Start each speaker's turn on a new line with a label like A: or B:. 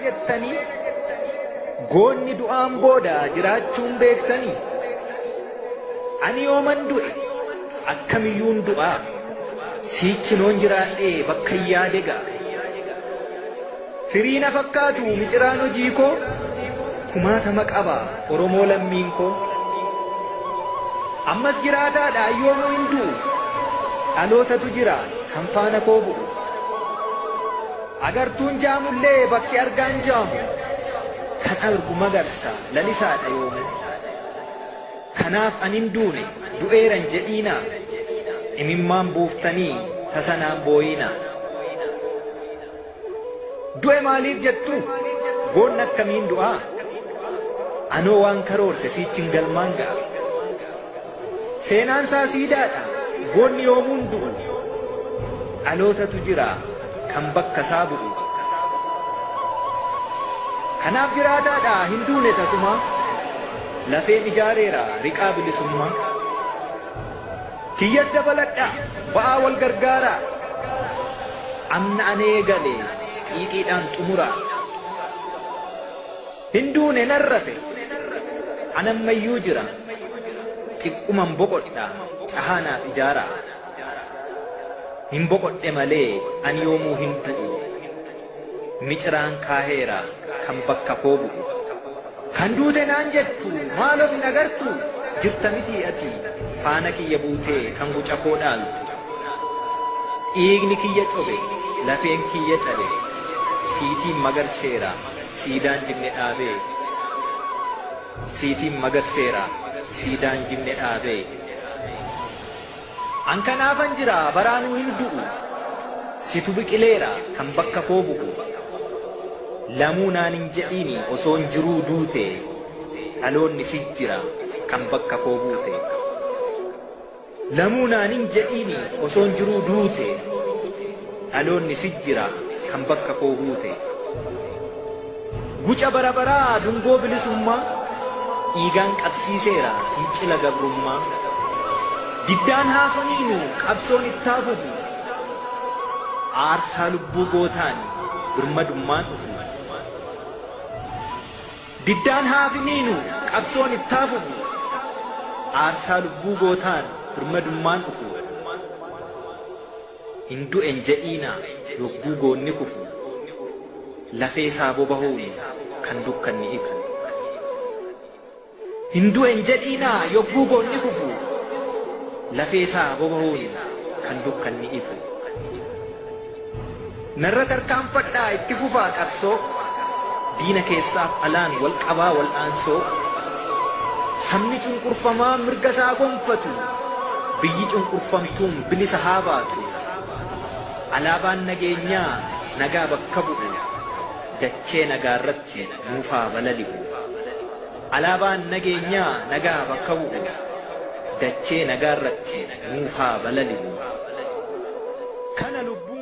A: jettanii goonni du'aan booda jiraachuun beektanii. Ani yooman du'e akkamiyyuun du'aa siichinoon jiraadhee bakka yaade ga'a. Firii na fakkaatu miciraan hojii koo kumaatama qaba Oromoo lammiin koo. Ammas jiraataadha yoomuu hin du'u dhalootatu jira kan faana koo bu'u. Agartuun jaamullee bakki argaan jaamu kan argu magarsa lalisaadha yoomuu. Kanaaf anin duune du'eeran jedhiinaa imimmaan buuftanii tasanaan booyinaa. Du'e maaliif jettu goonni akkamiin du'aa? Anoo waan karoorse siichin galmaan ga'a. Seenaan isaa siidaadha goonni yoomuun du'u. Dhalootatu jira kan bakka isaa bu'u. Kanaaf jiraataadha hin duune tasumaa. Lafeen ijaareera riqaa bilisummaa. Kiyyas dabaladhaa ba'aa wal gargaaraa. Amna anee gale xiiqiidhaan xumuraa. Hin duune nan rafe anammayyuu jira. Xiqquman boqodha cahaanaaf ijaaraa. Hin boqodhe malee ani yoomuu hin du'u. Miciraan kaaheera kan bakka koo bu'u. Kan duute naan jettu maal of hin agartu jirta mitii ati faana kiyya buutee kan guca koo dhaaltu. Dhiigni kiyya cobe lafeen kiyya cabe siitiin magarseera siidaan jigne dhaabee. Siitiin magarseera siidaan jigne dhaabee. An kanaafan jira baraanuu hin du'u situ biqileera kan bakka koo bu'u. Lamuu naan hin jedhiini osoon jiruu duute dhaloonni si jira kan bakka koo buute. Lamuu naan hin jedhiini osoon jiruu duute dhaloonni si jira kan bakka koo buute. Guca bara baraa dungoo bilisummaa dhiigaan qabsiiseera fincila gabrummaa. Diddaan haafaniinu qabsoon ittaa fufu. Aarsaa lubbuu gootaan birmadummaan dhufu. Diddaan haafiniinu qabsoon ittaa fufu. Aarsaa lubbuu gootaan birmadummaan dhufu. Hin du'en jedhiinaa yogguu goonni kufu. Lafee isaa bobahuun kan dukkanni ifu. Hin du'en jedhiinaa yogguu goonni kufu. Lafee isaa bobahuun kan dukkanni ifu. Narra tarkaanfadhaa itti fufaa qabsoo. Diina keessaaf alaan wal qabaa wal aansoo. Sabni cunqurfamaa mirga isaa gonfatu. Biyyi cunqurfamtuun bilisa haa baatu. Alaabaan nageenyaa nagaa bakka bu'u. Dachee nagaa irratti nuuf haa balali'u. Alaabaan nageenyaa nagaa bakka bu'u. Dachee nagaa irratti nuuf haa balali'u. Kana lubbuu.